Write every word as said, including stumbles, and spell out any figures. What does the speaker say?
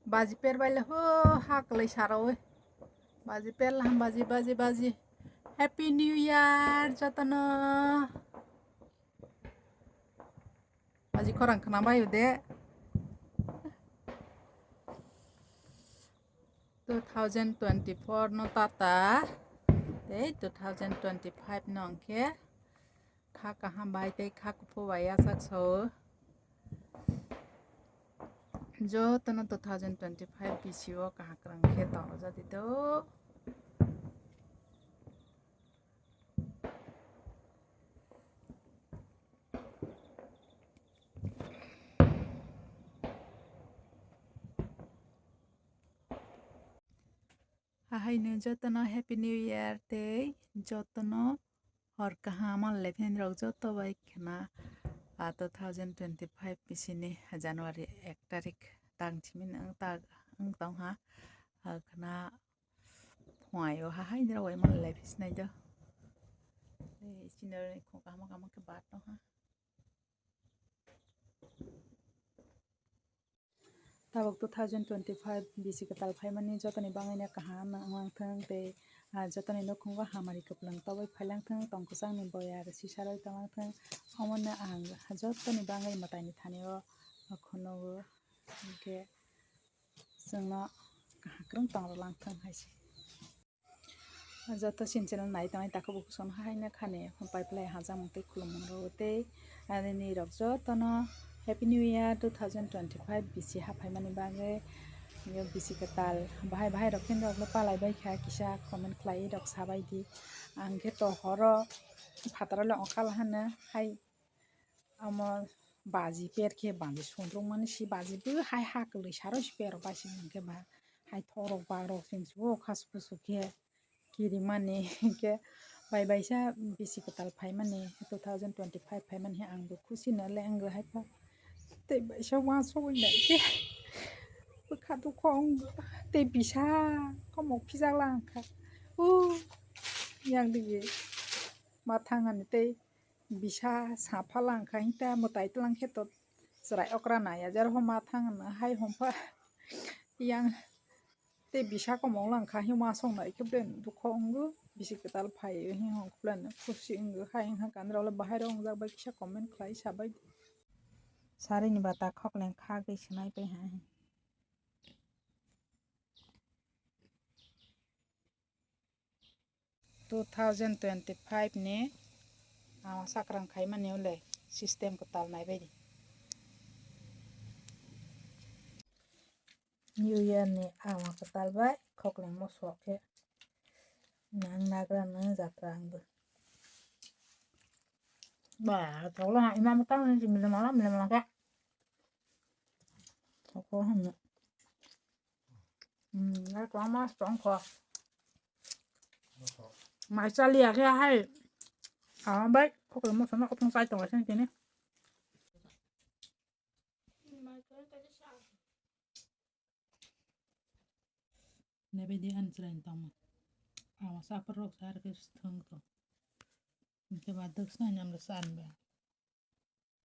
Baji per bai le ho ha kwlai sarawi. Baji per laham baji baji baji. Happy New Year jotono. Baji khorang khna bai de. Two thousand twenty-four no tata tei two thousand twenty-five no hwnkhe kha kaham bai tei kha kuphur bai yachak sao. Jotono two thousand twenty-five bisio kaham kwrwng khe tongwjadi do. Hahaino jotono Happy New Year tei jotono hor kaham manlai phinirok joto bai khna, ah, two thousand twenty-five bisini January ek tarik tang simi wng tang wng tongha, ah, khna phuaio hahaino rok bai manlai phi sinai do. Tei chini oro ni khung kaham kaham khe bar tongha. Tabuk two thousand twenty-five bisi kwtal phaimani jotoni bagwino kaham wngthwng tei, ah, jotoni nukhungo hamari kwplwng tobwi phailangthwng, tong kwchangni boyar sisarwi tongwngthwng, omono ang jotoni bagwi mwtaini thani-o khunugo, hinkhe chwngno kwrwng tongrwlangthwng hai se. Joto chini channel nai tongnai takhuk bukhuk songno haino khani paiplai hamjakmung tei khulumung rwo tei ani nirok jotono Happy New Year two thousand twenty-five bisi haphaimani bagwi bisi kwtal bahai bahai rok khe norokno palai bai kha kisa comment khlai rok sabai di ang khe to horo phataro le ongkha hano hai. Omo baji per khe baji sundrukmani si baji bo hai ha kwlwi saro si per rok bai si hwnkhe ba hai thok rok bak rok chwng si o khas kusu khe kirimani hinkhe bai baisa bisi kwtal phaimani two thousand twenty-five phaimani ang bo khusi no le wngwi hai pha tei baisa uansugwi nai khe bwkha dukho wngwi tei bisa komok phijak lang kha o yang digi ma thang ani tei. Bisa sapha lang kha hita mwtai tlang khe to chwrai okra nai ajar homa thang hai hom pha yang tei bisa komong lang kha hima song nai khe blen dukho wngo bisi kwtal phai hi hong khe blen khusi wngo hai wngkha kanrok le bahai rok wngjak bai kisa comment khlai sabai di. Sari ni bata khok leng kha gwi swnai pai ha. Two thousand twenty-five ni ang sakrang khaimani ule system kwtal naibaidi. New Year ni ang kwtal bai khokleng mosok khe nang nagra nang jatra ang bo. Ba, tolo ha imam tang ni jimile mala mile mala ka. Toko hanya. Hmm, ai ko ama strong ko. Mai chali ya khe hai. Ama bai, kokol mo sono opong sai tongo sini tini. Nebe di an chrai tong. Ama sapar rok sar ke thung to. Ke ba duk sa nyam le san ba.